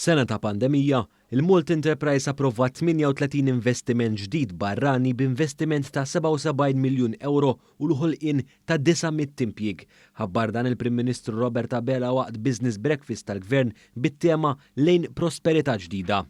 F'sena ta' pandemija, il-Malta Enterprise approvat 38 investiment ġdid barrani b'investiment ta' 77 miljun ewro u l-ħolqien ta' 900 impjieg. Ħabbar dan il-Prim Ministru Robert Abela waqt Business Breakfast tal-Gvern bit-tema Lejn Prosperità Ġdida.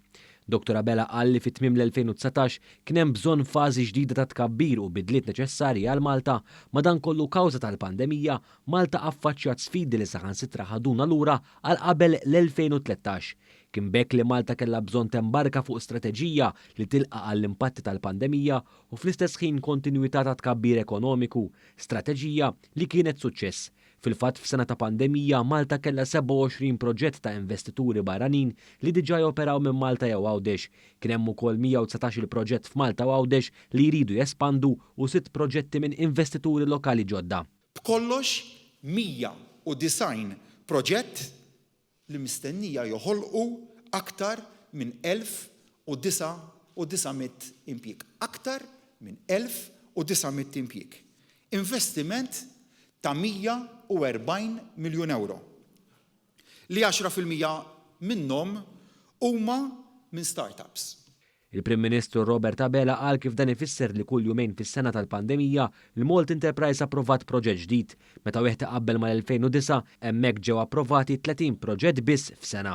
Dottor Abela qal li fi tmiem l-2019 kien hemm bżonn fażi ġdida ta' tkabbir u bidliet neċessarji għal Malta, madankollu kawża tal-pandemija, Malta affaċċjat sfidi li saħansitra ħaduna lura għal qabel l-2013. Kien b'hekk li Malta kellha bżonn tembarka fuq strateġija li tilqa' għall-impatti tal-pandemija u fl-istess ħin kontinwità ta' tkabbir ekonomiku, strateġija li kienet suċċess. Fil-fatt f'sena ta' pandemija Malta kellha 27 proġett ta' investituri barranin li diġà joperaw minn Malta jew Għawdex. Kien hemm ukoll 119-il proġett f'Malta u Għawdex li jridu jespandu u sitt proġetti minn investituri lokali ġodda. B'kollox 190 proġett li mistennija joħolqu aktar minn 1,900 impjieg. Aktar minn 1,900 impjieg. Investiment ta' 140 miljun ewro, li 10% minnhom huma minn start-ups. Il-Prim Ministru Robert Abela qal kif dan ifisser li kull jumejn fis-sena tal-pandemija, il-Malta Enterprise approvat proġett ġdid. Meta wieħed iqabbel mal-2009, hemmhekk ġew approvati 30 proġett biss f'sena.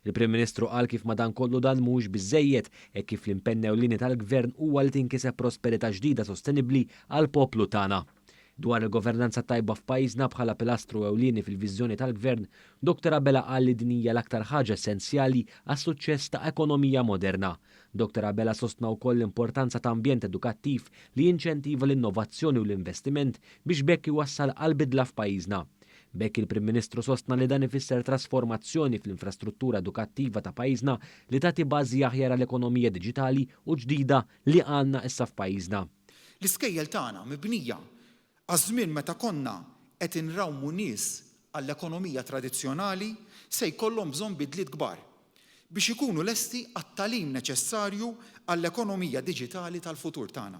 Il-Prim Ministru qal kif madankollu dan mhuwiex biżżejjed hekk kif l-impenn ewlieni tal-Gvern huwa li tinkiseb prosperità ġdida sostenibbli għall-poplu tagħna. Dwar il-governanza tajba f'pajjiżna bħala pilastru ewlieni fil-viżjoni tal-Gvern, Dottor Abela qal li din hija l-aktar ħaġa essenzjali għas-suċċess ta' ekonomija moderna. Dottor Abela sostna wkoll l-importanza ta' ambjent edukattiv li jinċentiva l-innovazzjoni u l-investiment biex b'hekk iwassal għal bidla f'pajjiżna. B'hekk il-Prim Ministru sostna li dan ifisser trasformazzjoni fl-infrastruttura edukattiva ta' pajjiżna li tagħti bażi aħjar għal ekonomija diġitali u ġdida li għandna issa f'pajjiżna. L-iskejjel tagħna mibnija għaż-żmien meta konna qed inrawmu nies għall-ekonomija tradizzjonali se jkollhom bżonn bidliet kbar biex ikunu lesti għat-tagħlim neċessarju għall-ekonomija diġitali tal-futur tagħna.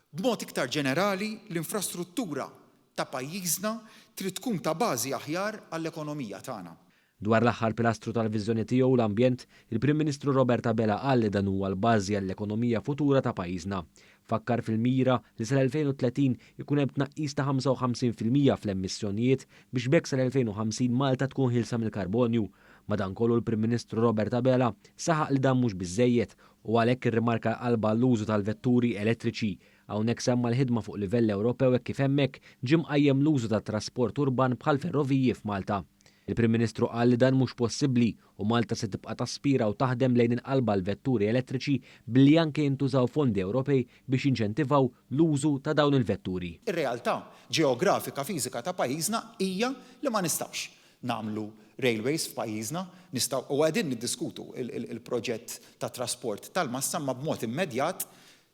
B'mod iktar ġenerali, l-infrastruttura ta' pajjiżna trid tkun ta' bażi aħjar għall-ekonomija tagħna. Dwar l-aħħar pilastru tal-viżjoni tiegħu, l-ambjent, il-Prim Ministru Robert Abela qal li dan huwa l-bażi għall-ekonomija futura ta' pajjiżna. Fakkar fil-mira li sal-2030 ikun hemm tnaqqis ta' 55% fl-emissjonijiet biex b'hekk sal-2050 Malta tkun ħielsa mill-karbonju. Madankollu l-Prim Ministru Robert Abela saħaq li dan mhux biżżejjed u għalhekk irrimarka l-qalba għall-użu tal-vetturi elettriċi. Hawnhekk semma l-ħidma fuq livell Ewropew hekk kif hemmhekk ġie mqajjem l-użu tat-trasport urban bħall-ferroviji f'Malta. Il-Prim Ministru qal li dan mhux possibbli u Malta se tibqa' taspira u taħdem lejn il-qalba għall-vetturi elettriċi billi anke jintużaw fondi Ewropej biex jinċentivaw l-użu ta' dawn il-vetturi. Ir-realtà ġeografika fiżika ta' pajjiżna hija li ma nistgħux nagħmlu railways f'pajjiżna, nistgħu u qegħdin niddiskutu l-proġett ta' trasport tal-massa imma b'mod immedjat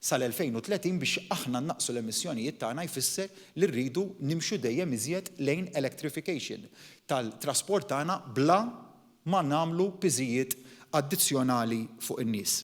sal-2030 biex aħna nnaqqsu l-emissjonijiet tagħna jfisser li rridu nimxu dejjem iżjed lejn electrification tal-trasport tagħna bla ma nagħmlu piżijiet addizzjonali fuq in-nies.